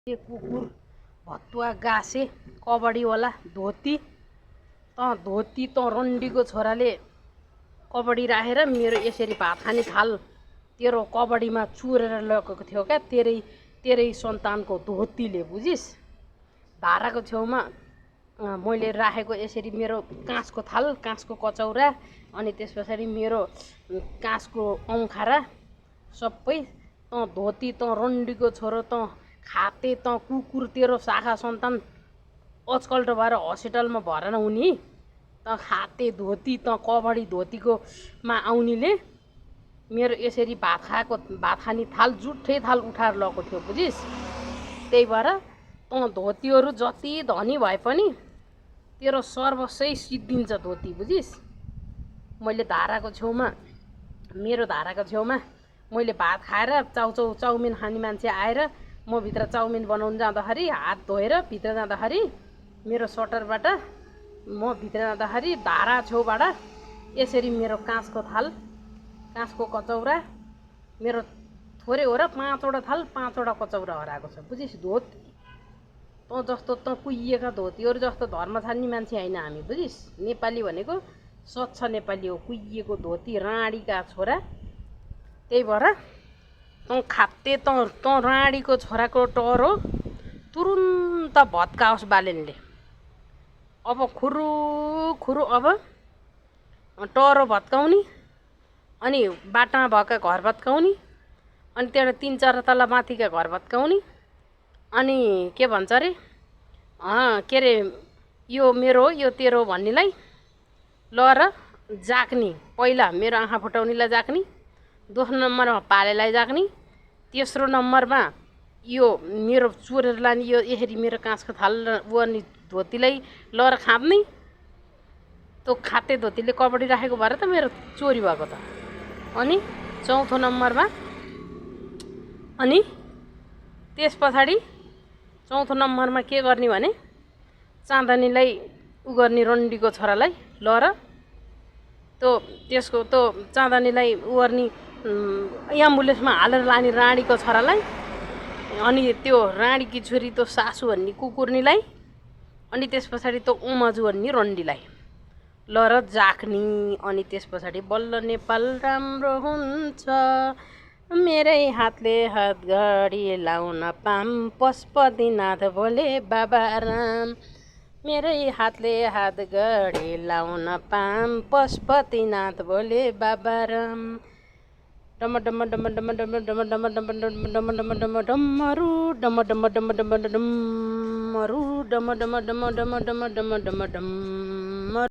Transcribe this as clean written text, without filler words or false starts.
ये कुकुर भतुवा गासे कबड्डीवाला धोती रन्डीको छोराले कबड्डी राखेर मेरो यसरी भात खाने थाल तेरो कबड्डीमा चुरेर लगेको थियो क्या तेरै सन्तानको धोतीले बुझिस्। धाराको छेउमा मैले राखेको यसरी मेरो काँसको थाल काँसको कचौरा अनि त्यस पछाडि मेरो काँसको औँखारा सबै धोती रन्डीको छोरो खाते कुकुर तेरो शाखा सन्तान अचकल्ट भएर हस्पिटलमा भर्ना हुने खाते धोती कबड्डी धोतीको मा आउनेले मेरो यसरी भात खाने थाल जुठै थाल उठाएर लगेको थियो बुझिस्। त्यही भएर धोतीहरू जति धनी भए पनि तेरो सर्वस्वै सिद्धिन्छ धोती बुझिस्। मैले मेरो धाराको छेउमा मैले भात खाएर चाउमिन खाने मान्छे आएर म भित्र चाउमिन बनाउन जाँदाखेरि हात धोएर भित्र जाँदाखेरि मेरो सटरबाट म भित्र जाँदाखेरि धारा छेउबाट यसरी मेरो काँसको थाल काँसको कचौरा मेरो थोरै हो र 5वटा थाल 5वटा कचौरा हराएको छ बुझिस्। धोती जस्तो कुहिएका धोतीहरू जस्तो धर्म छान्ने मान्छे होइन हामी बुझिस्। नेपाली भनेको स्वच्छ नेपाली हो, कुहिएको धोती राँडीका छोरा। त्यही भएर खाते राँडीको छोराको टरो तुरुन्त भत्काओस् बालेनले। अब खुरु अब टरो भत्काउने अनि बाटामा भएका घर भत्काउने अनि त्यहाँबाट 3-4 तला माथिका घर भत्काउने अनि के भन्छ अरे के अरे यो मेरो यो तेरो भन्नेलाई ल र जाग्ने। पहिला मेरो आँखा फुटाउनेलाई जाग्ने, दोस्रो नम्बरमा पालेलाई जाग्ने, तेस्रो नम्बरमा यो मेरो चोरेर लाने यो यसरी मेरो काँसको थाल उर्ने धोतीलाई लएर खाँद्ने। त्यो खाते धोतीले कबड्डी राखेको भएर त मेरो चोरी भएको त। अनि चौथो नम्बरमा अनि त्यस पछाडि चौथो नम्बरमा के गर्ने भने चाँदनीलाई गर्ने रन्डीको छोरालाई लएर त्यसको चाँदनीलाई गर्ने एम्बुलेन्समा हालेर लाने राँडीको छोरालाई अनि त्यो राँडीकी छोरी सासु भन्ने कुकुर्नीलाई अनि त्यस पछाडि उमजु भन्ने रन्डीलाई लएर जाक्ने। अनि त्यस पछाडि बल्ल नेपाल राम्रो हुन्छ मेरै हातले हात घडी लाउन पाम पशुपतिनाथ बोले बाबा राम। मेरै हातले हात घडी लाउन पाम पशुपतिनाथ बोले बाबा राम। डम डम डम डम डम डम डम डम डम डम डम डमरु डम डम डम डम डमरु डम डम डम डम डम डम डम डम।